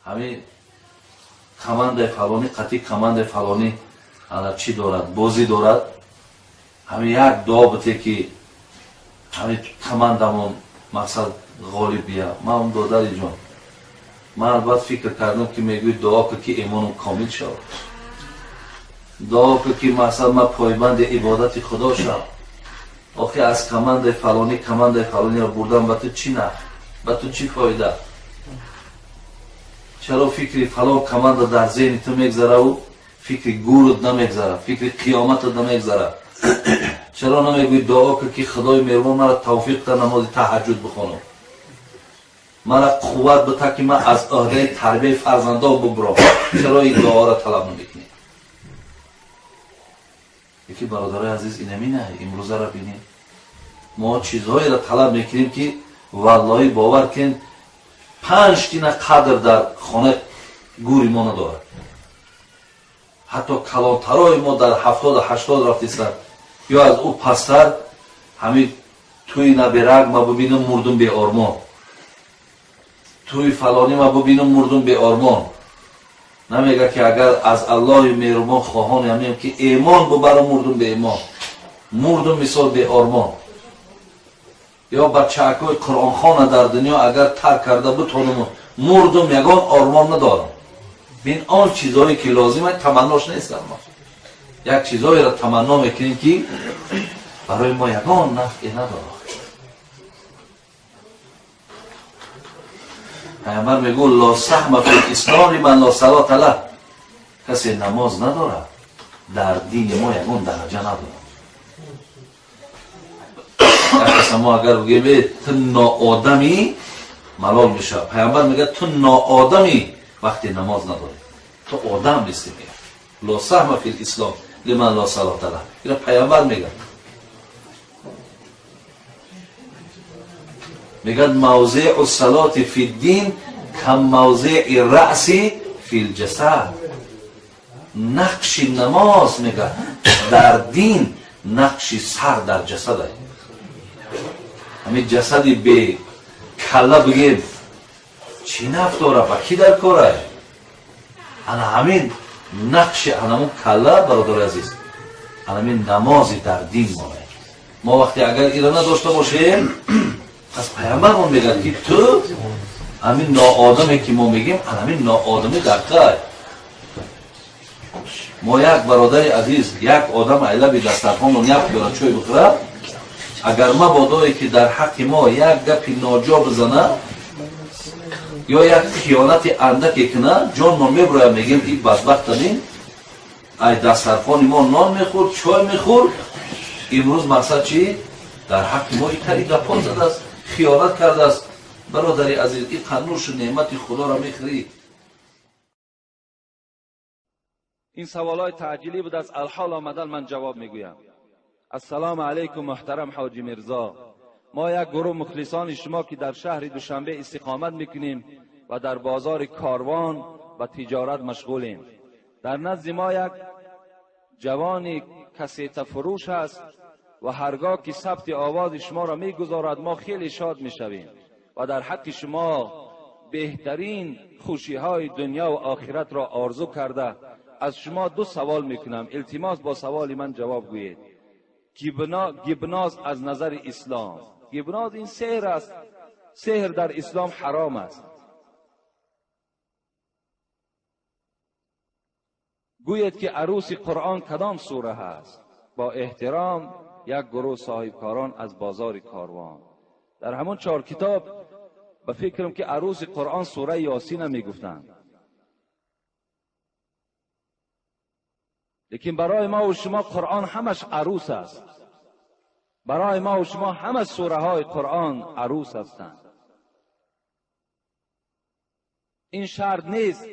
Ҳамин командаи фалонӣ қатъи командаи фалонӣ ана чӣ дорад, бозӣ дорад. Ҳамин як дуо бите, ки ҳамин командамон мақсад ғолиб бия. Ман, додари ҷон, ман албат фикр кардам, ки мегӯи дуо кун, ки имоном комил шавад, дуо кун, ки мақсад ман пойбанди ибодати Худо шавам. Охи, аз командаи фалонӣ командаи фалониро бурдан ба ту чӣ наф, ба ту чӣ фоида? Чаро фикри фалон команда дар зеҳни ту мегзараву фикри гурут намегзара, фикри қиёматат намегзара? Чаро намегӯи дуо кун, ки Худои меҳрубон мара тавфиқ да намози таҳаҷҷуд бихонам, мара қувват бита, ки ман аз ӯҳдаи тарбияи фарзандон бубурам? Чаро ин дуоро талаб намекунӣ? Яки бародарои азиз, инамина имрӯзаро бинем, мо чизҳоеро талаб мекунем, ки валлоҳӣ, бовар кун, 5 тина қадр дар хона гури мо надорад. Ҳатто калонтарои мо дар 70-80 рафтистанд ё аз ӯ пасттар. Ҳамин тӯи набирак ма бубинам, мурдум беормон, тӯи фалонӣ ма бубинам, мурдум беормон. Намега, ки агар аз Аллоҳи меҳрубон хоҳони ҳамем, ки эмон бубарам, мурдум беэмон, мурдум мисол беормон. Ё бачаакҳои қуръонхона дар дунё агар тарк карда бутонуму мурдум, ягон ормон надорам. Бин, он чизҳое ки лозим таманнош нестам. Мо як чизҳоеро таманно мекунем, ки барои мо ягон нафъе надорад. Пайғамбар мегӯ: "Ло саҳма фил ислом лиман ло салота лаҳ". Касе намоз надорад, дар дини мо ягон дараҷа надорад. Як каса мо агар бигӯем, ту ноодамӣ, малол мешавад. Пайғамбар мегӯяд: "Ту ноодамӣ, вақте намоз надорӣ, ту одам нестӣ", мегӯяд. "Ло саҳма фил ислом лиман ло салота лаҳ", ина пайғамбар мегӯяд. Мегӯяд: "Мавзеъу салоти фи ддин кам мавзеи раъси фил ҷасад". Нақши намоз, мегӯяд, дар дин нақши сар дар ҷасад. Ҳамин ҷасади бе калла, бигем, чӣ наф дора, ба кӣ дар кора? Ана ҳамин нақши анамун калла, бародари азиз, анамин намози дар дин монад. Мо вақте агар ира надошта бошем, пас пайғамбармон мегӯяд, ки ту ҳамин ноодаме, ки мо мегӯем, ҳамин ноодамӣ дар қай. Мо як бародари азиз, як одам айлаби дастархонро як пиёла чой бихӯрад, агар мабодое ки дар ҳаққи мо як гапи ноҷо бизана ё як хиёнати андаке кунад, ҷонмон мебурояд. Мегӯем, ин бадбахтанин ай дастархони мо нон мехӯрд, чой мехӯрд, имрӯз мақсад чи дар ҳаққи мо итари гапҳо задааст, хиёнат кардааст. Бародари азиз, ин қаннушу неъмати Худоро мехӯрӣ. Ин саволҳои таъҷилӣ буд, аз алҳол омадан ман ҷавоб мегӯям. Ассалому алайкум, муҳтарам ҳоҷи Мирзо. Мо як гурӯҳ мухлисони шумо, ки дар шаҳри Душанбе истиқомат мекунем ва дар бозори Корвон ба тиҷорат машғулем. Дар назди мо як ҷавони кассетафурӯш аст ва ҳаргоҳ ки сабти овози шуморо мегузорад, мо хеле шод мешавем ва дар ҳаққи шумо беҳтарин хушиҳои дунё ва охиратро орзу карда, аз шумо ду савол мекунам. Илтимос, бо саволи ман ҷавоб гӯед. Гипноз аз назари ислом. Гипноз ин сеҳр аст. Сеҳр дар ислом ҳаром аст. Гӯед, ки арӯси Қуръон кадом сура ҳаст? Бо эҳтиром, як гурӯҳ соҳибкорон аз бозори Корвон. Дар ҳамон чор китоб, ба фикрам, ки арӯси Қуръон сураи Ёсина мегуфтанд. Лекин барои мо шумо Қуръон ҳамаш арӯс аст. Барои мо шумо ҳама сураҳои Қуръон арӯс ҳастанд. Ин шарт нест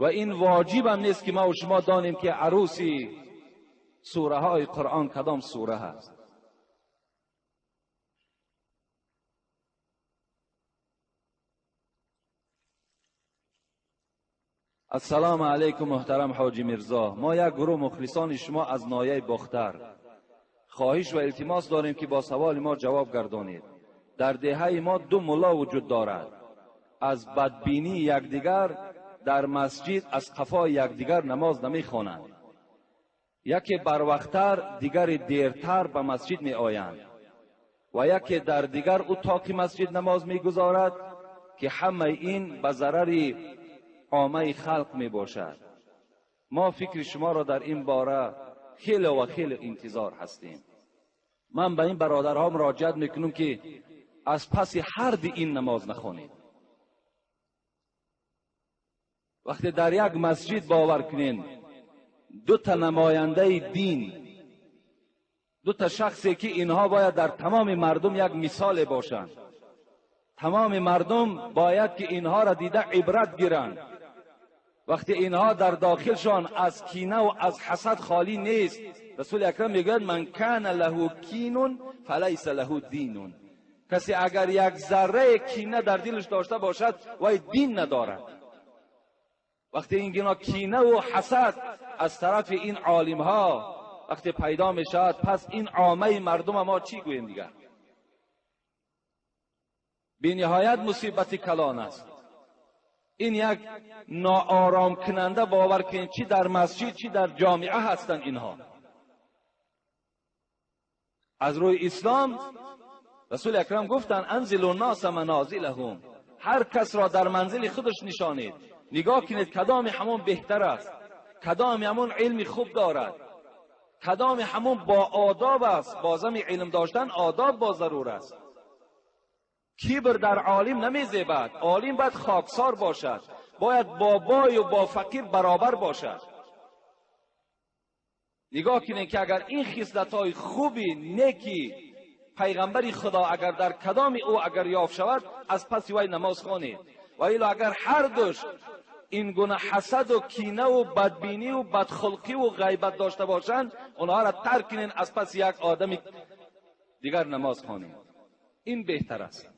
ва ин воҷибам нест, ки мо шумо донем, ки арӯси сураҳои Қуръон кадом сура ҳаст. Ассалому алайкум, муҳтарам ҳоҷи Мирзо. Мо як гурӯҳ мухлисони шумо аз ноҳияи Бохтар хоҳиш ва илтимос дорем, ки бо саволи мо ҷавоб гардонед. Дар деҳаи мо ду мулло вуҷуд дорад. از بدبینی یکدیگر در مسجد از قفای یکدیگر نماز نمیخوانند. یکی بروقت‌تر دیگری دیرتر به مسجد می آیند و یکی در دیگر اتاق مسجد نماز میگذارد که همه این به ضرر عامه خلق می باشد. ما فکر شما را در این باره خیلی و خیلی انتظار هستیم. من به این برادرها مراجعت میکنم که از پس هر دی این نماز نخوانید. وقتی در یک مسجد باور کنین دو تا نماینده دین، دو تا شخصی که اینها باید در تمام مردم یک مثال باشند، تمام مردم باید که اینها را دیده عبرت گیرند. وقتی اینها در داخلشان از کینه و از حسد خالی نیست، رسول اکرم میگوید من کان له کین فلیس له دین. کسی اگر یک ذره کینه در دلش داشته باشد وای دین ندارد. وقتی این گونه کینه و حسد از طرف این عالم ها وقتی پیدا می شود، پس این عامه مردم ما چی گوییم دیگر؟ بی نهایت مصیبت کلان است. این یک ناآرام کننده، باور کنید چی در مسجد چی در جامعه هستند اینها. از روی اسلام رسول اکرم گفتند انزلوا الناس منازلهم، هر کس را در منزل خودش نشانید، نگاه کنید کدام همون بهتر است، کدام همون علم خوب دارد، کدام همون با آداب است. بازم علم داشتن آداب با ضرور است. کبر در عالم نمیزیبد، عالم باید خاکسار باشد، باید با بای و با فقیر برابر باشد. نگاه کنید که اگر این خصلت‌های خوبی نیکی پیغمبر خدا اگر در کدام او اگر یافت شود، از پس وی نماز خوانید. و الا اگر هر دوش این گونه حسد و کینه و بدبینی و بدخلقی و غیبت داشته باشند، اونها را ترک کنین، از پس یک آدم دیگر نماز خوانید. این بهتر است.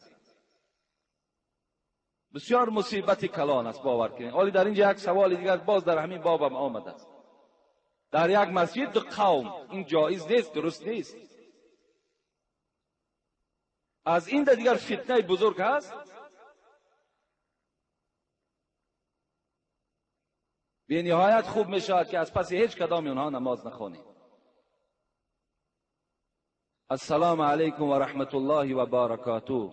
بسیار مصیبت کلان است، باور کنید. ولی در اینجا یک سوال دیگر باز در همین بابم آمده است. در یک مسجد دو قوم، این جایز نیست، درست نیست. از این دیگر فتنه بزرگ هست. به نهایت خوب می شود که از پس هیچ کدام اونها نماز نخوانید. السلام علیکم و رحمت الله و برکاته.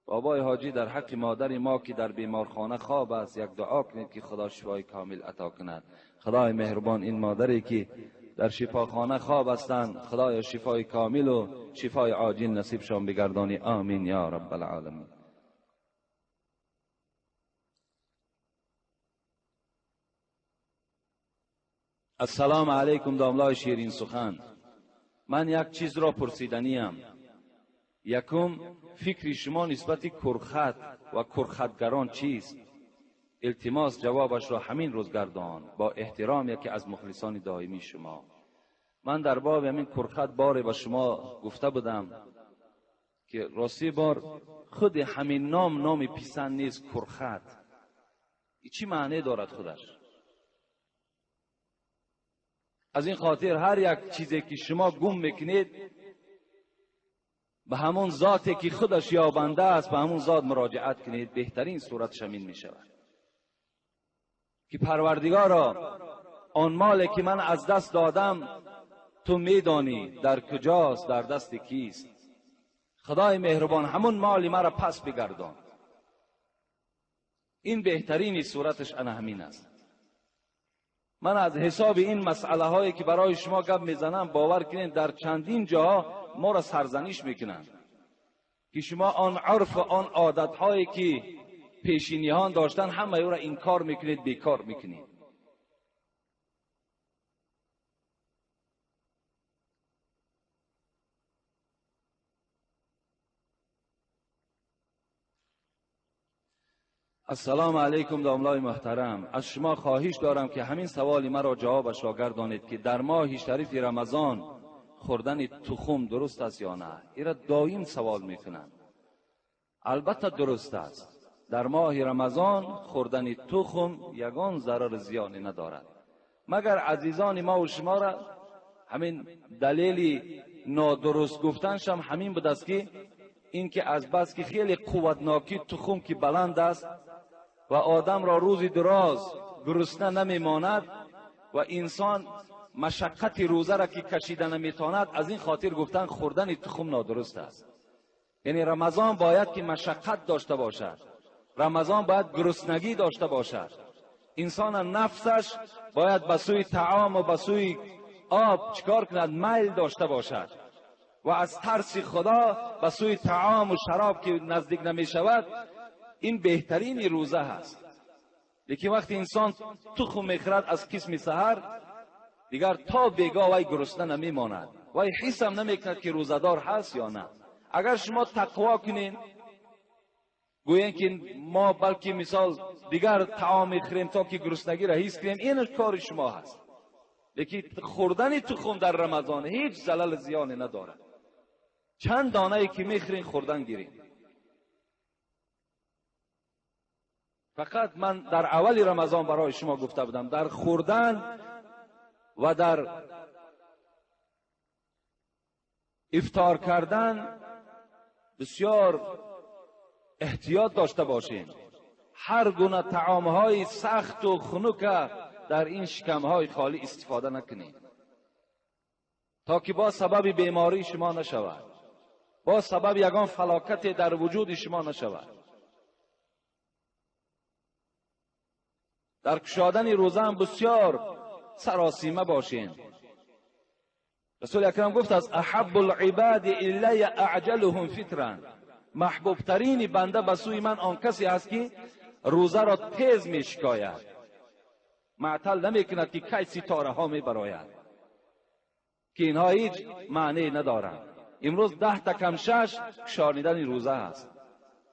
بابای حاجی در حق مادر ما که در بیمارخانه خواب است یک دعا کنید که خدا شفای کامل عطا کند. خدای مهربان این مادری که در شفاخانه خواب هستند، خدای شفای کامل و شفای عاجل نصیبشان بگردانی. آمین یا رب العالمین. السلام علیکم داملای شیرین سخن. من یک چیز را پرسیدنیم. یکم، فکر شما نسبت کرخت و کرختگران چیست؟ التماس جوابش را همین روز گردان. با احترام یکی از مخلصان دائمی شما. من در باب همین کرخت بار به شما گفته بودم که راستی بار خود همین نام نام پسند نیست. کرخت چی معنی دارد خودش؟ از این خاطر هر یک چیزی که شما گم میکنید به همون ذاتی که خودش یابنده است، به همون ذات مراجعت کنید، بهترین صورتش همین می شود. که پروردگارا آن مالی که من از دست دادم تو میدانی در کجاست، در دست کیست. خدای مهربان همون مالی مرا پس بگردان. این بهترین صورتش انا همین است. من از حساب این مسئله هایی که برای شما گپ میزنم باور کنید در چندین جاها ما را سرزنش میکنند که شما آن عرف و آن عادت هایی که پیشینیان داشتن همه او را انکار میکنید، بیکار میکنید. السلام علیکم داملای محترم. از شما خواهش دارم که همین سوال مرا جوابش را گردانید که در ماه شریف رمضان خوردن تخم درست است یا نه؟ این را دائم سوال میکنند. البته درست است. در ماه رمضان خوردن تخم یگان ضرر زیانی ندارد، مگر عزیزان ما و شما را همین دلیل نادرست گفتنش هم همین بود است که اینکه از بس که خیلی قوتناکی تخم که بلند است و آدم را روز دراز گرسنه نمیماند و انسان مشقت روزه را که کشیده نمیتواند، از این خاطر گفتن خوردن تخم نادرست است. یعنی رمضان باید که مشقت داشته باشد، رمضان باید گرسنگی داشته باشد. انسان نفسش باید به سوی طعام و به سوی آب چیکار کند؟ میل داشته باشد و از ترس خدا به سوی طعام و شراب که نزدیک نمی شود، این بهترین روزه هست. لیکن وقتی انسان تخم میخورد از قسم سحر، دیگر تا بیگاه وی گرسنه نمیماند، وی حس هم نمیکند که روزه‌دار هست یا نه. اگر شما تقوا کنین، گویین که ما بلکه مثال دیگر طعام میخوریم تا که گرسنگی را حس کنیم، این کار شما هست. لیکن خوردن تخم در رمضان هیچ زلل زیانی ندارد. چند دانه ای که میخورین خوردن گیرین. فقط من در اول رمضان برای شما گفته بودم در خوردن و در افطار کردن بسیار احتیاط داشته باشین. هر گونه طعامهای سخت و خنک در این شکمهای خالی استفاده نکنید تا که با سبب بیماری شما نشود، با سبب یگان فلاکت در وجود شما نشود. در کشادن روزه هم بسیار سراسیمه باشین. رسول اکرم گفت از احب العباد الی اعجلهم فطرا، محبوب ترین بنده به سوی من آن کسی است که روزه را تیز می شکاید، معطل نمی کند که کی ستاره ها می براید، که اینها هیچ معنی ندارند. امروز 10 تا کم 6 کشانیدن روزه است.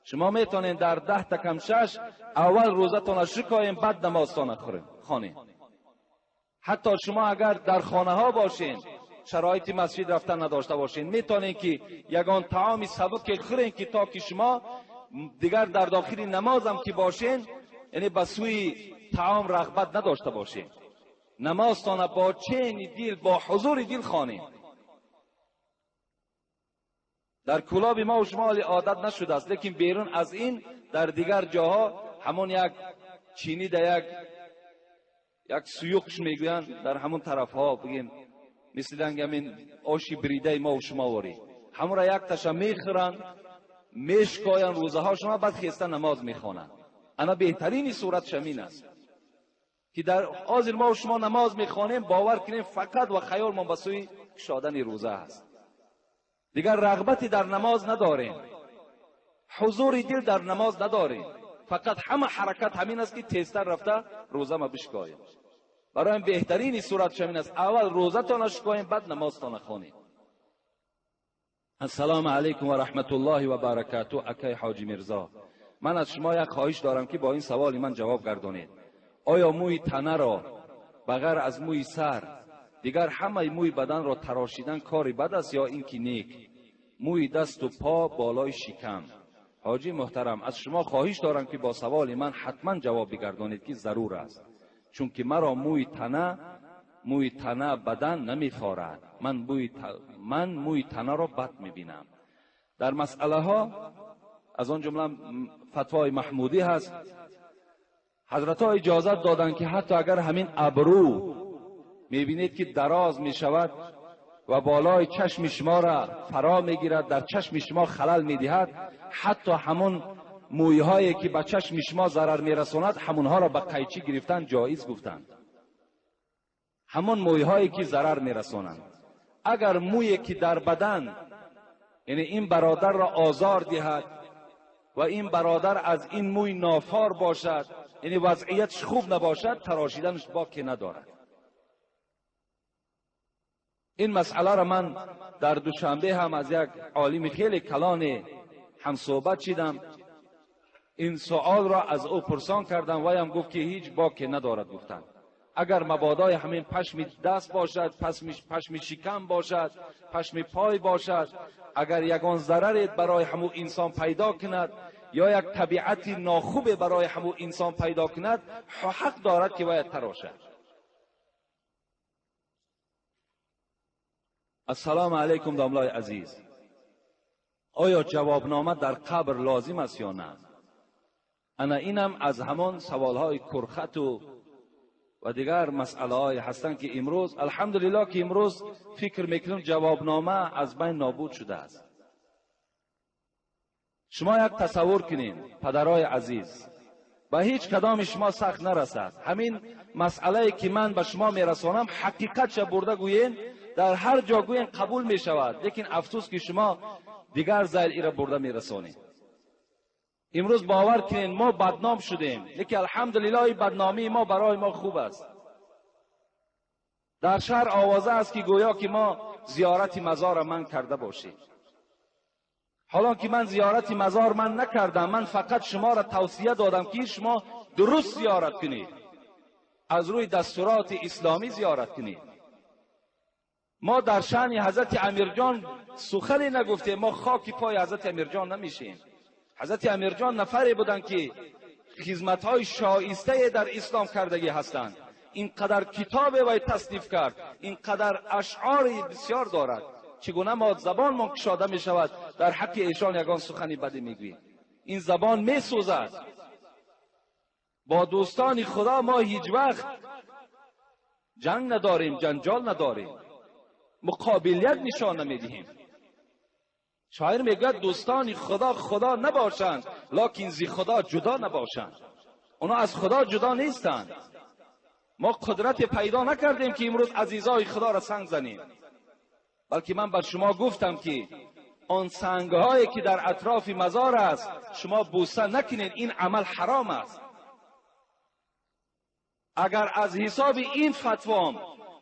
شما میتونید در 10 تا کم 6 اول روزه تان شکایین، بعد نمازتان خوانین. حتی شما اگر در خانه ها باشین، شرایط مسجد رفتن نداشته باشین، میتونین که یگان طعام سبک خورین که تا که شما دیگر در داخل نمازم که باشین، یعنی به سوی طعام رغبت نداشته باشین. نمازتان با چین دل، با حضور دل خوانین. در کلاب ما و شما عادت نشده است، لیکن بیرون از این در دیگر جاها همون یک چینی در یک سیوقش میگویند، در همون طرف ها بگیم مثل همین آشی بریده ما و شما واری، همون را یک تشه میخورن، میشکاین روزه ها شما، بعد خیسته نماز میخوانند. انا بهترین صورت شمین است که در حاضر ما و شما نماز میخوانیم، باور کنیم فقط و خیال ما به سوی کشادن روزه است. دیگر رغبتی در نماز نداریم، حضور دل در نماز نداریم، فقط همه حرکت همین است که تیزتر رفته روزه ما بشکاییم. برای بهترین صورت شمین است اول روزه تان شکاییم، بعد نماز تان خوانیم. السلام علیکم و رحمت الله و برکاته. اکای حاجی میرزا، من از شما یک خواهش دارم که با این سوال من جواب گردانید. آیا موی تنه را بغیر از موی سر دیگر همه موی بدن را تراشیدن کاری بد است یا اینکه نیک؟ موی دست و پا بالای شکم. حاجی محترم، از شما خواهش دارم که با سوال من حتما جواب بگردانید که ضرور است، چون که مرا موی تنه بدن نمیخارد. من موی تنه را بد میبینم. در مسئله ها از آن جمله فتوای محمودی هست، حضرت ها اجازت دادند که حتی اگر همین ابرو میبینید که دراز میشود و بالای چشم شما را فرا میگیرد، در چشم شما خلل میدهد، حتی همون مویهایی که به چشم شما ضرر میرساند همونها را به قیچی گرفتن جایز گفتند. همون مویهایی که ضرر میرسانند. اگر مویی که در بدن، یعنی این برادر را آزار دهد و این برادر از این موی نافار باشد، یعنی وضعیتش خوب نباشد، تراشیدنش باکی ندارد. این مسئله را من در دوشنبه هم از یک عالم خیلی کلان هم صحبت شدم، این سوال را از او پرسان کردم و هم گفت که هیچ باکی ندارد. گفتند اگر مبادای همین پشم دست باشد، پشم شکم باشد، پشم پای باشد، اگر یگان ضرر برای همو انسان پیدا کند یا یک طبیعت ناخوب برای همو انسان پیدا کند، حق دارد که باید تراشد. السلام علیکم داملای عزیز. Оё ҷавобнома дар қабр лозим аст ё на? Ана инам аз ҳамон саволҳои курхату ва дигар масъалаҳое ҳастанд, ки имрӯз алҳамдулиллоҳ, ки имрӯз фикр мекунем ҷавобнома аз байн нобуд шудааст. Шумо як тасаввур кунед, падарои азиз, ба ҳеҷ кадоми шумо сахт нарасад. Ҳамин масъалае ки ман ба шумо мерасонам, ҳақиқатша бурда гӯен, дар ҳар ҷо гӯен қабул мешавад, лекин афсӯс ки шумо дигар зайл ира бурда мерасонед. Имрӯз бовар кунед, мо бадном шудем, лекин алҳамдулиллоҳ бадномии мо барои мо хуб аст. Дар шаҳр овоза аст ки гӯё ки мо зиёрати мазорро ман карда бошем. Ҳолон ки ман зиёрати мазор ман накардам, ман фақат шуморо тавсия додам ки шумо дуруст зиёрат кунед, аз рӯи дастуроти исломӣ зиёрат кунед. Мо дар шаъни ҳазрати Амирҷон сухане нагуфтем, мо хоки пои ҳазрати Амирҷон намешем. Ҳазрати Амирҷон нафаре буданд ки хизматҳои шоистае дар ислом кардагӣ ҳастанд. Ин қадар китобе вай тасниф кард, ин қадар ашъори бисёр дорад. Чӣ гуна мо забонмон кушода мешавад дар ҳаққи эшон ягон сухани бадӣ мегӯем? Ин забон месӯзад. Бо дӯстони Худо мо ҳеҷ вақт ҷанг надорем, ҷанҷол надорем, муқобилият нишон намедиҳем. Шоир мегӯяд дӯстони Худо Худо набошанд, лекин зи Худо ҷудо набошанд. Онҳо аз Худо ҷудо нестанд. Мо қудрате пайдо накардем ки имрӯз азизои Худоро санг занем, балки ман ба шумо гуфтам ки он сангҳое ки дар атрофи мазор аст шумо бӯса накунед, ин амал ҳаром аст. Агар аз ҳисоби ин фатвом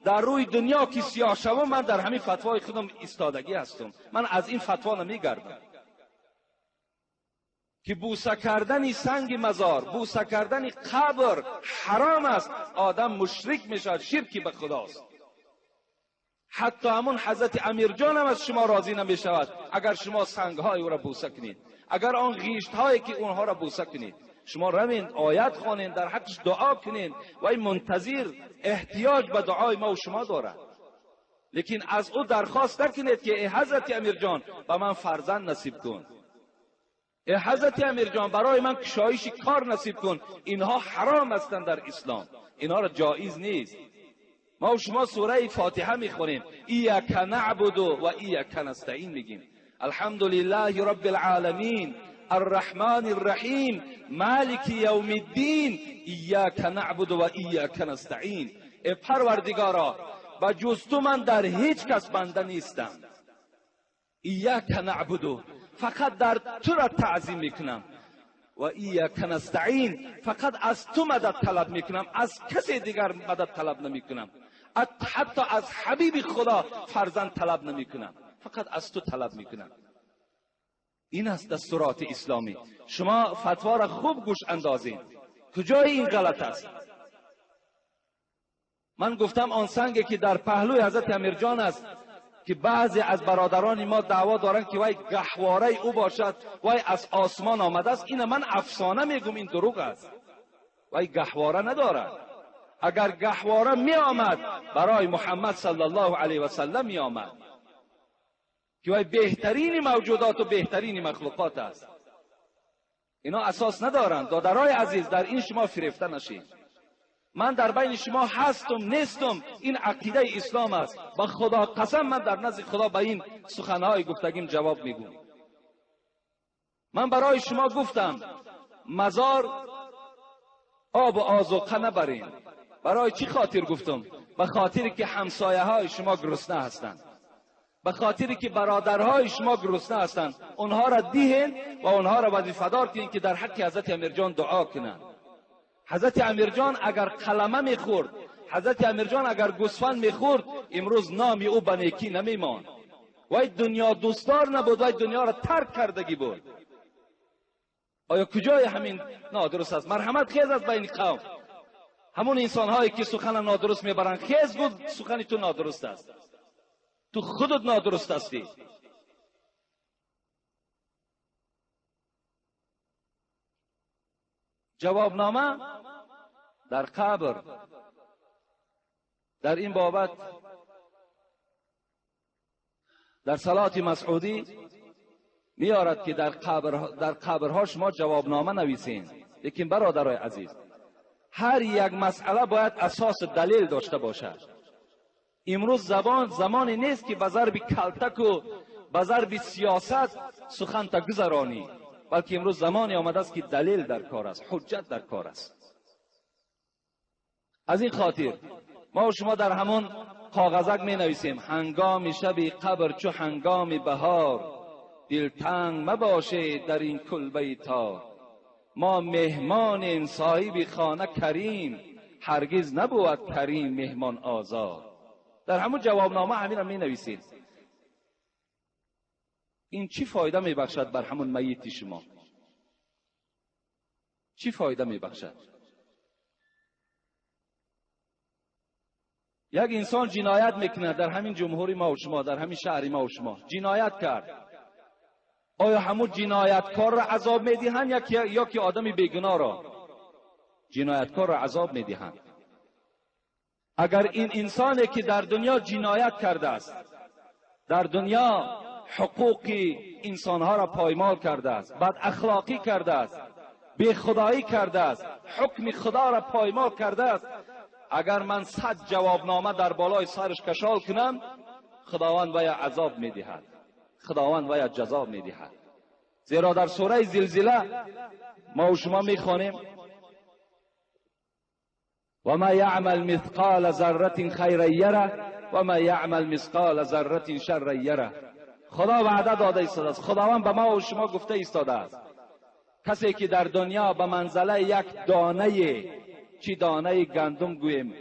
дар рӯи дунё ки сиёҳ шавам, ман дар ҳамин фатвои худам истодагӣ ҳастам, ман аз ин фатво намегардам ки бӯса кардани санги мазор, бӯса кардани қабр ҳаром аст. Одам мушрик мешавад, ширки ба худост. Ҳатто ҳамон ҳазрати Амирҷон ҳам аз шумо розӣ намешавад агар шумо сангҳои ӯро бӯса кунед, агар он ғиштҳое ки онҳоро бӯса кунед. Шумо равед, оят хонед, дар ҳаққаш дуо кунед. Вай мунтазир эҳтиёҷ ба дуои мо ва шумо дорад. Лекин аз ӯ дархост накунед ки эй ҳазрати Амирҷон ба ман фарзанд насиб кун, эй ҳазрати Амирҷон барои ман кушоиши кор насиб кун. Инҳо ҳаром ҳастанд дар ислом, инҳоро ҷоиз нест. Мо ва шумо сураи Фотиҳа мехонем, ияка наъбуду ва ияка настаин мегим. Алҳамдулиллаҳи роббил оламин الرحمن الرحیم مالک یوم الدین ایاک نعبد و ایاک نستعین. ای پروردگارا، با جز تو من در هیچ کس بنده نیستم. ایاک نعبد، فقط در تو را تعظیم میکنم، و ایاک نستعین، فقط از تو مدد طلب میکنم، از کسی دیگر مدد طلب نمیکنم، حتی از حبیب خدا فرزند طلب نمیکنم، فقط از تو طلب میکنم. این است دستورات اسلامی. شما فتوا را خوب گوش اندازین. کجای این غلط است؟ من گفتم آن سنگی که در پهلوی حضرت امیرجان است که بعضی از برادران ما دعوا دارند که وای گهواره او باشد، وای از آسمان آمده است، این من افسانه میگم، این دروغ است. وای گهواره ندارد. اگر گهواره می آمد برای محمد صلی الله علیه و سلم می آمد که وای بهترین موجودات و بهترین مخلوقات است. اینا اساس ندارند. دادرای عزیز، در این شما فریفته نشید. من در بین شما هستم نیستم، این عقیده اسلام است. با خدا قسم من در نزد خدا به این سخنهای گفتگیم جواب میگم. من برای شما گفتم مزار آب و آذوقه نبرین. برای چی خاطر گفتم؟ به خاطر که همسایه های شما گرسنه هستند، به خاطر که برادرهای شما گرسنه هستند. اونها را دیهن و اونها را وظیفه‌دار کنین که در حق حضرت امیرجان دعا کنند. حضرت امیرجان اگر قلمه میخورد، حضرت امیرجان اگر گوسفند میخورد، امروز نام او به نیکی نمیماند. وای دنیا دوستدار نبود، وای دنیا را ترک کردگی بود. آیا کجای همین نادرست است؟ مرحمت خیز از بین قوم. همون انسان هایی که سخن نادرست میبرند، خیز گفت سخن تو نادرست است، تو خودت نادرست هستی. جوابنامه در قبر. در این بابت در صلات مسعودی میارد که در قبرها شما جوابنامه نویسین. لیکن برادرای عزیز، هر یک مسئله باید اساس دلیل داشته باشد. امروز زمانی نیست که به ضرب کلتک و به ضرب سیاست سخن تا گذرانی، بلکه امروز زمانی آمده است که دلیل در کار است، حجت در کار است. از این خاطر ما و شما در همون کاغذک می نویسیم هنگام شب قبر چو هنگام بهار، دلتنگ مباشه در این کلبه تار. ما مهمانیم صاحب خانه کریم، هرگز نبود کریم مهمان آزار. در همون جوابنامه همین را می نویسید. این چی فایده می بخشد بر همون میت شما؟ چی فایده می بخشد؟ یک انسان جنایت میکنه در همین جمهوری ما و شما، در همین شهر ما و شما جنایت کرد، آیا همون جنایتکار را عذاب میدهند یا که آدم بیگناه را؟ جنایتکار را عذاب میدهند. اگر این انسانی که در دنیا جنایت کرده است، در دنیا حقوق انسانها را پایمال کرده است، بد اخلاقی کرده است، بی خدایی کرده است، حکم خدا را پایمال کرده است، اگر من 100 جوابنامه در بالای سرش کشال کنم، خداوند وی عذاب میدهد، خداوند وی جزا میدهد. زیرا در سوره زلزله ما و شما میخوانیم و ما یعمل مثقال ذره خیرا یره و ما یعمل مثقال ذره شرا یره. خدا وعده داده ایستاده است، خداوند به ما و شما گفته ایستاده است کسی که در دنیا به منزله یک دانه، چی دانه گندم گوییم،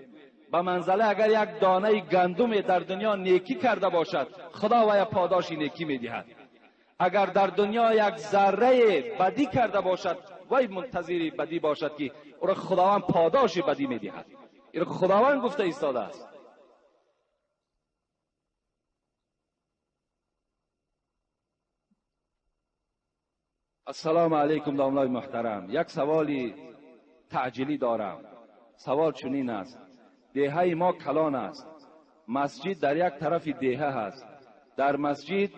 به منزله اگر یک دانه گندم در دنیا نیکی کرده باشد، خدا وی پاداش نیکی میدهد. اگر در دنیا یک ذره بدی کرده باشد، وی منتظر بدی باشد که او را خداوند پاداش بدی میدهد. این خداوند گفته ایستاده است. السلام علیکم داملای محترم، یک سوالی تعجیلی دارم. سوال چنین است: دهه ما کلان است، مسجد در یک طرف دهه هست، در مسجد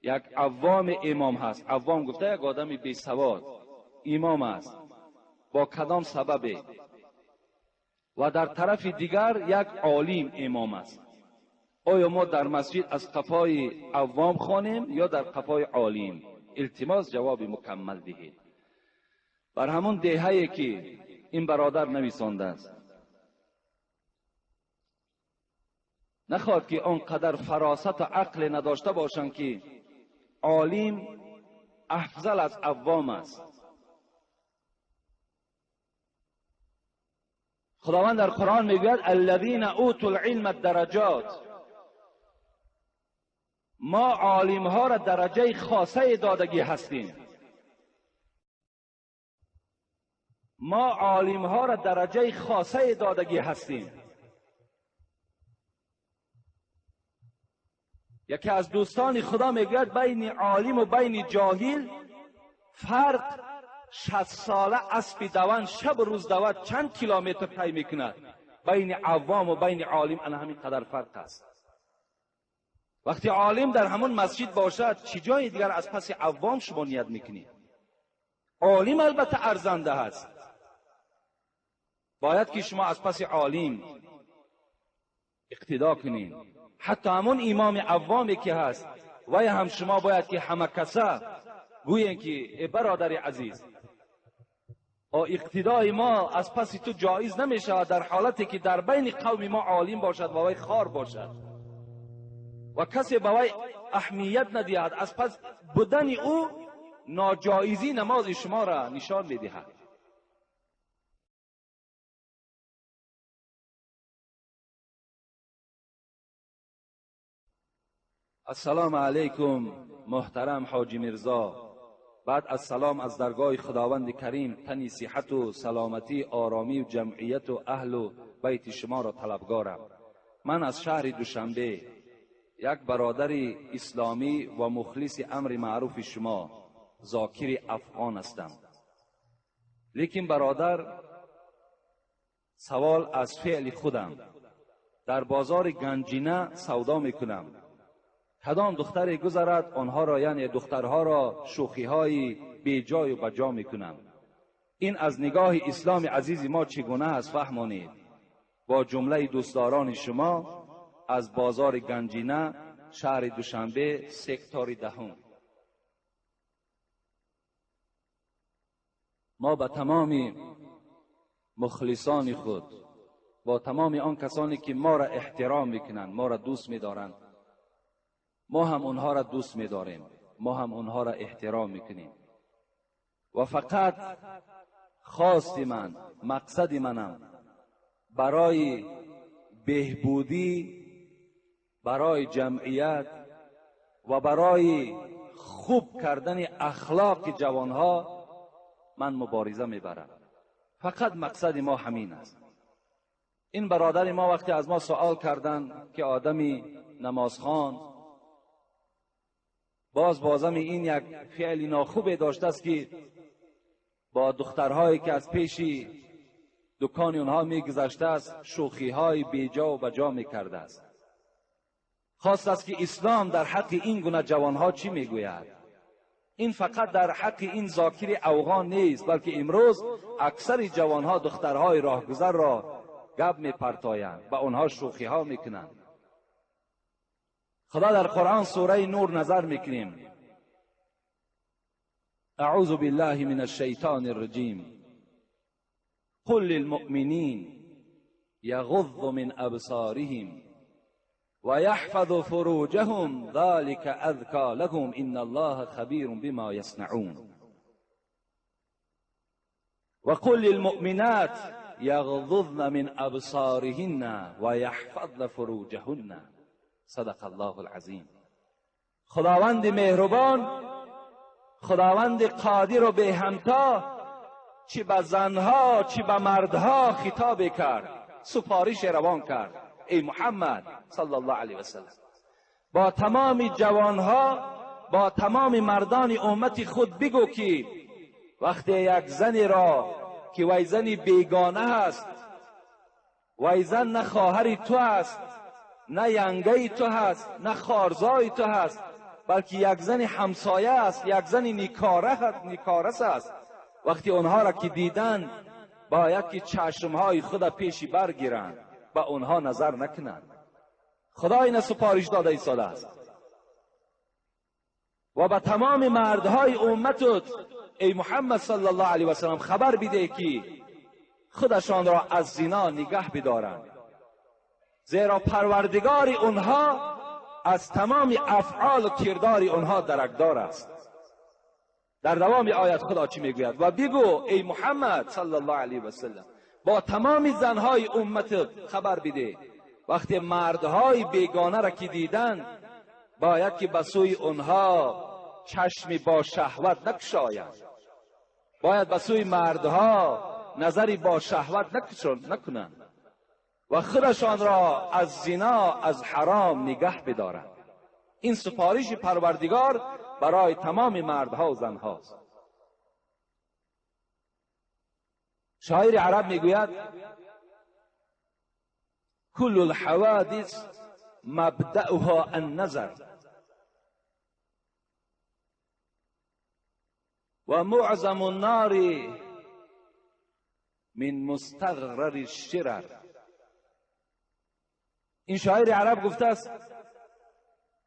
یک عوام امام هست. عوام گفته یک آدم بی سواد امام است، با کدام سبب؟ و در طرف دیگر یک عالم امام است. آیا ما در مسجد از قفای عوام خوانیم یا در قفای عالم؟ التماس جواب مکمل دهید. بر همون دهه‌ای که این برادر نویسانده است، نخواد که آنقدر فراست و عقل نداشته باشند که عالم افضل از عوام است. خداوند در قرآن میگوید الذین اوتوا العلم الدرجات، ما عالم ها را درجه خاصه دادگی هستیم. ما عالم ها را درجه خاصه دادگی هستیم. یکی از دوستان خدا میگوید بین عالم و بین جاهل فرق 60 ساله اسب دوان شب روز دوان چند کیلومتر طی میکند، بین عوام و بین عالم انا همین قدر فرق است. وقتی عالم در همون مسجد باشد، چی جای دیگر از پس عوام شما نیت میکنید؟ عالم البته ارزنده است، باید که شما از پس عالم اقتدا کنید. حتی همون امام عوامی که هست وی هم شما باید که همه کسا گویین که ای برادر عزیز، اقتدای ما از پس تو جایز نمی شود در حالتی که در بین قوم ما عالم باشد و وی خار باشد و کسی به وی اهمیت ندهد. از پس بودن او ناجایزی نماز شما را نشان میدهد. السلام علیکم محترم حاجی میرزا، بعد از سلام از درگاه خداوند کریم تنی صحت و سلامتی، آرامی و جمعیت و اهل و بیت شما را طلبگارم. من از شهر دوشنبه یک برادر اسلامی و مخلص امر معروف شما ذاکر افغان هستم. لیکن برادر، سوال از فعل خودم، در بازار گنجینه سودا میکنم. Кадом духтаре гузарад, онҳоро, яъне духтарҳоро, шӯхиҳои беҷою баҷо мекунанд. Ин аз нигоҳи исломи азизи мо чӣ гуна аст, фаҳмонед. Бо ҷумлаи дӯстдорони шумо аз бозори Ганҷина, шаҳри Душанбе, сектори 10. Мо ба тамоми мухлисони худ, бо тамоми он касоне ки моро эҳтиром мекунанд, моро дӯст медоранд, мо ҳам онҳоро дӯст медорем, мо ҳам онҳоро эҳтиром мекунем. Ва фақат хости ман, мақсади манам барои беҳбудӣ, барои ҷамъият ва барои хуб кардани ахлоқи ҷавонҳо ман мубориза мебарам. Фақат мақсади мо ҳамин аст. Ин бародари мо вақте аз мо суол карданд, ки одами намозхон боз бозами ин як феъли нохубе доштааст, ки бо духтарҳое ки аз пеши дукони онҳо мегузаштааст, шӯхиҳои беҷову баҷо мекардааст. Хост аст, ки ислом дар ҳаққи ин гуна ҷавонҳо чӣ мегӯяд? Ин фақат дар ҳаққи ин зокири афғон нест, балки имрӯз аксари ҷавонҳо духтарҳои роҳгузарро гап мепартоянд, ба онҳо шӯхиҳо мекунанд. Худо дар Қуръон сураи Нур назар мекунем. اعوذ بالله من الشیطان الرجیم. قل للمؤمنین یغضوا من ابصارهم ويحفظ فروجهم ذلك أذكى لهم إن الله خبير بما يصنعون. وقل للمؤمنات يغضضن من أبصارهن ويحفظن فروجهن. صدق الله العظیم. خداوند مهربان، خداوند قادر و به همتا، چی به زنها چی به مردها خطاب کرد، سپارش روان کرد. ای محمد صلی الله علیه و سلم، با تمام جوانها، با تمام مردان امت خود بگو که وقتی یک زنی را که وی زنی بیگانه هست، وی زن نه خواهر تو هست، نه ینگه تو هست، نه خارزای تو هست، بلکه یک زن همسایه است، یک زن نیکارس است. وقتی آنها را که دیدن، باید که چشمهای خود پیشی برگیرند، به آنها نظر نکنند. خدا این سپارش داده ایستاده است. و به تمام مردهای امتت ای محمد صلی الله علیه و سلم خبر بده که خودشان را از زنا نگه بدارند، زیرا پروردگار آنها از تمام افعال و کردار آنها درکدار است. در دوام آیت خدا چی میگوید؟ و بگو ای محمد صلی الله علیه و سلم، با تمام زنهای امت خبر بده وقتی مردهای بیگانه را که دیدند، باید که به سوی آنها چشمی با شهوت نکشایند، باید به سوی مردها نظری با شهوت نکنند و خودشان را از زنا، از حرام نگه بدارند. این سپارش پروردگار برای تمام مردها و زنهاست. شاعر عرب میگوید کل الحوادث مبدأها النظر و معظم النار من مستغرر الشرر. این شاعر عرب گفته است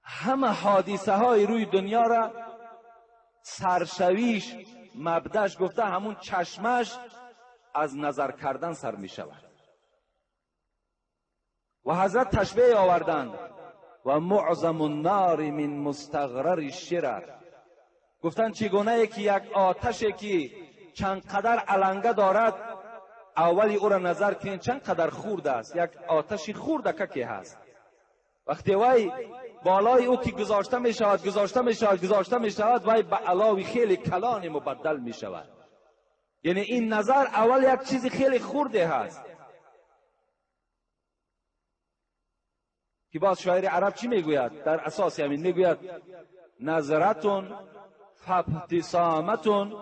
همه حادثه های روی دنیا را سرشویش، مبدأش، گفته همون چشمش از نظر کردن سر می شود. و حضرت تشبیه آوردند و معظم النار من مستغرر الشرر. گفتند چگونه که یک آتش که چند قدر علنگه دارد، اولی او را نظر کنید چند قدر خورد است، یک آتش خورده که هست. وقتی وی بالای او که گذاشته می شود، گذاشته می شود، گذاشته می شود، وی به علاوی خیلی کلان مبدل می شود. یعنی این نظر اول یک چیز خیلی خورده هست. که باز شاعر عرب چی میگوید؟ در اساس همین میگوید نظرتون فابتسامتون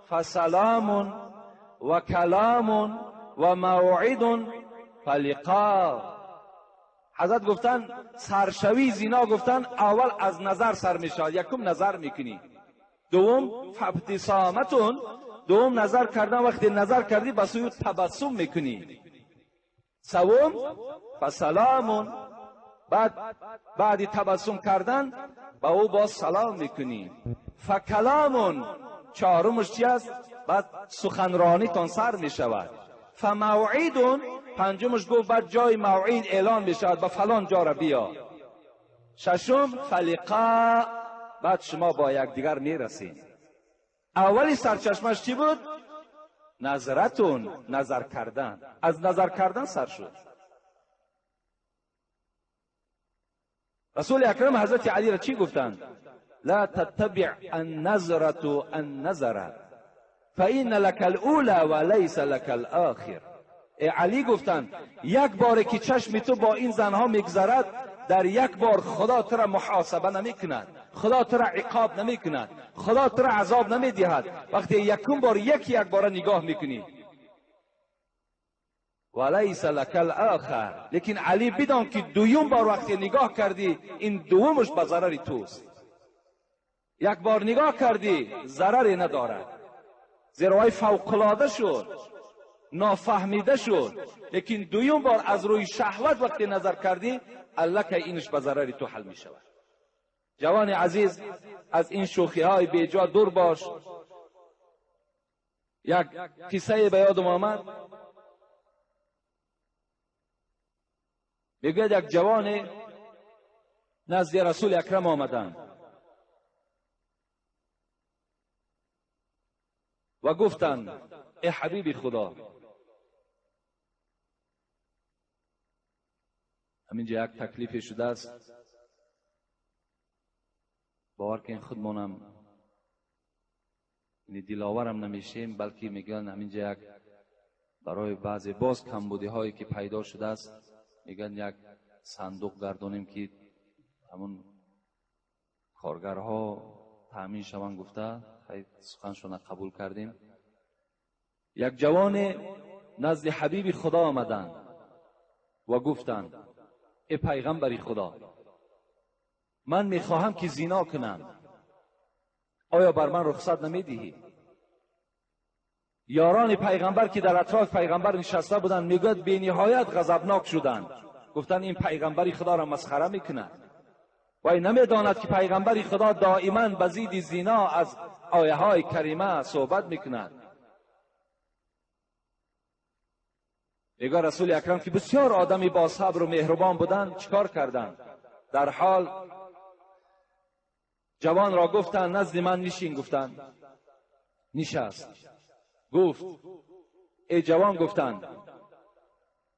فسلام و کلام و موعد فلقا. حضرت گفتن سرشوی زنا گفتن اول از نظر سر میشود. یکم نظر میکنی، دوم فابتسامتون، دوم نظر کردن، وقتی نظر کردی به سوی تبسم میکنی، سوم فسلامون، بعد تبسم کردن با او باز سلام میکنی، فکلامون، چهارمش چی است؟ بعد سخنرانی تان سر میشود، فموعدون، پنجمش گفت بعد جای موعد اعلان میشود، به فلان جا را بیا، ششم فلقا، بعد شما با یکدیگر میرسید. اولی سرچشمش چی بود؟ نظرتون، نظر کردن. از نظر کردن سر شد. رسول اکرم حضرت علی را چی گفتند؟ لا تتبع النظرة النظر فإن لك الأولى وليس لك الآخر. علی گفتند یک بار که چشم تو با این زنها میگذرد، در یک بار خدا تو را محاسبه نمی کند، خدا تو را عقاب نمی کند، خدا تو را عذاب نمی دهد. وقتی یکم بار یکی یک بار نگاه میکنی، ولیس لک الاخر، لیکن علی بدان که دویم بار وقتی نگاه کردی این دومش به ضرر توست. یک بار نگاه کردی ضرری ندارد، زیرا وی فوق‌العاده شد، نافهمیده شد. لیکن دویم بار از روی شهوت وقتی نظر کردی، الله اینش به ضرر تو حل می شود. جوان عزیز، از این شوخی های بیجا دور باش. یک قصه به یادم آمد، میگوید یک جوان نزد رسول اکرم آمدند و گفتند ای حبیب خدا، همینجا یک تکلیف شده است، باور که خودمانم دلاورم نمیشیم، بلکه میگن همینجا یک برای بعضی باز کمبودی هایی که پیدا شده است، میگن یک صندوق گردانیم که همون کارگرها تأمین شوند. گفته سخنشون قبول کردیم. یک جوان نزد حبیب خدا آمدند و گفتند ای پیغمبر خدا، من میخواهم که زنا کنم، آیا بر من رخصت نمیدهی؟ یاران پیغمبر که در اطراف پیغمبر نشسته بودند، میگوید بی نهایت غضبناک شدند. گفتند این پیغمبر خدا را مسخره میکند، وی نمیداند که پیغمبر خدا دائما به ضد زنا از آیه های کریمه صحبت میکند. میگه رسول اکرم که بسیار آدمی با صبر و مهربان بودند، چیکار کردند؟ در حال جوان را گفتند نزد من نشین. گفتند نشست. گفت ای جوان، گفتند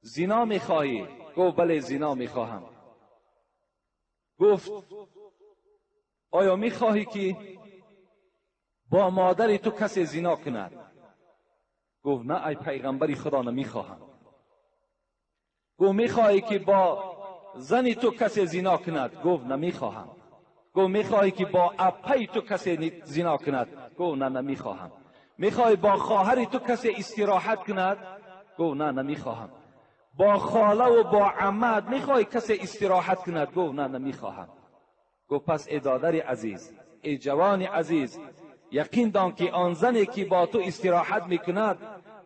زنا میخواهی؟ گفت بله زنا میخواهم. گفت آیا میخواهی که با مادر تو کسی زنا کند؟ گفت نه ای پیغمبر خدا، نمیخواهم. گفت میخواهی که با زن تو کسی زنا کند؟ گفت نمیخواهم. گفت میخواهی که با اپی تو کسی زنا کند؟ گفت نه نمیخواهم. میخواهی با خواهر تو کسی استراحت کند؟ گفت نه نمیخواهم. با خاله و با عمد میخواهی کسی استراحت کند؟ گفت نه نمیخواهم. گفت پس ای دادر عزیز، ای جوان عزیز، یقین دان که آن زنی که با تو استراحت میکند،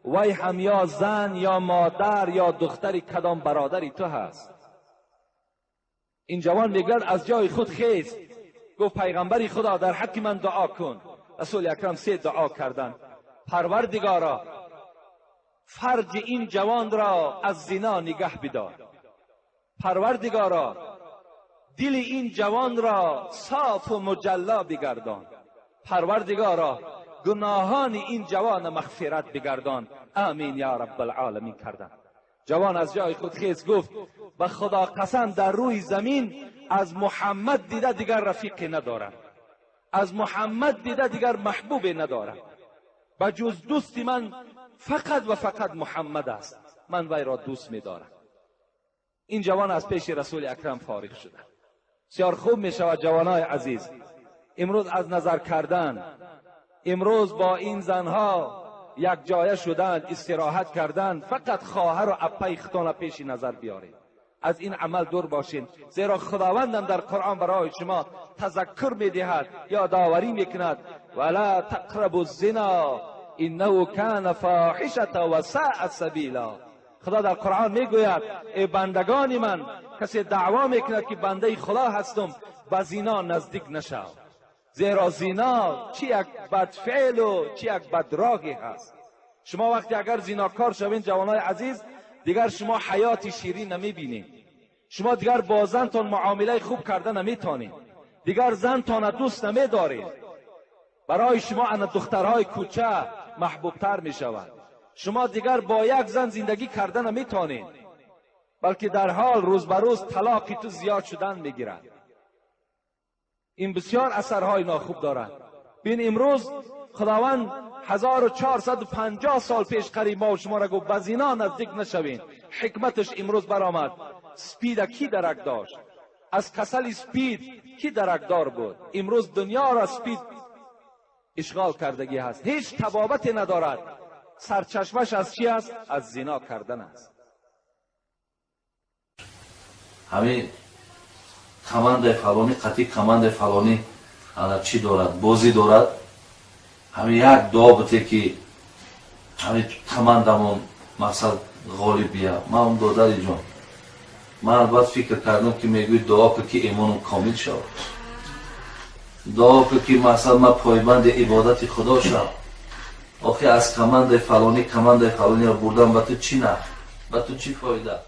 وی هم یا زن یا مادر یا دختر کدام برادری تو هست. این جوان میگوید از جای خود خیست. گفت پیغمبر خدا در حق من دعا کن. رسول اکرم 3 دعا کردند: پروردگارا فرج این جوان را از زنا نگه بدار، پروردگارا دل این جوان را صاف و مجلا بگردان، پروردگارا گناهان این جوان مغفرت بگردان، آمین یا رب العالمین کردند. جوان از جای خود خیز، گفت به خدا قسم در روی زمین از محمد دیده دیگر رفیقی ندارم، از محمد دیده دیگر محبوبی ندارم، به جز دوستی من فقط و فقط محمد است، من وی را دوست می‌دارم. این جوان از پیش رسول اکرم فارغ شده. بسیار خوب می شود جوانای عزیز، امروز از نظر کردن، امروز با این زنها یک جایه شدن، استراحت کردن، فقط خواهر و اپای خودتان پیش نظر بیارید. از این عمل دور باشین، زیرا خداوندم در قرآن برای شما تذکر میدهد، یادآوری میکند: ولا تقربوا الزنا انه کان فاحشة و ساء سبیلا. خدا در قرآن میگوید ای بندگان من، کسی دعوا میکند که بنده خدا هستم، به زنا نزدیک نشو، زیرا زنا چی یک بد فعل و چی یک بد راهی هست. شما وقتی اگر زیناکار شوین جوانای عزیز، دیگر شما حیات شیرین نمیبینید، شما دیگر با زنتان معامله خوب کرده نمیتونید، دیگر زنتان دوست نمیدارید، برای شما ان دخترهای کوچه محبوبتر میشود. شما دیگر با یک زن زندگی کرده نمیتونید، بلکه در حال روز به روز طلاقی تو زیاد شدن میگیرد. این بسیار اثرهای ناخوب دارد. بین امروز خداوند 1450 سال پیش قریب ما و شما را گفت به زنا نزدیک نشوین. حکمتش امروز برآمد. سپید کی درک داشت؟ از کسل سپید کی درکدار بود؟ امروز دنیا را سپید اشغال کردگی هست، هیچ طبابتی ندارد. سرچشمش از چی است؟ از زنا کردن است. ҳамин командаи фалонӣ қатъи командаи фалонӣ ана чӣ дорад, бозӣ дорад. Ҳамин як дуо буте, ки ҳамин командамон мақсад ғолиб бия. Ман, додари ҷон, ман албат фикр кардам, ки мегӯи дуо кун, ки имоном комил шавад, дуо кун, ки мақсад ман пойбанди ибодати Худо шавам. Охи, аз командаи фалонӣ командаи фалониро бурдан ба ту чӣ наф, ба ту чӣ фоида?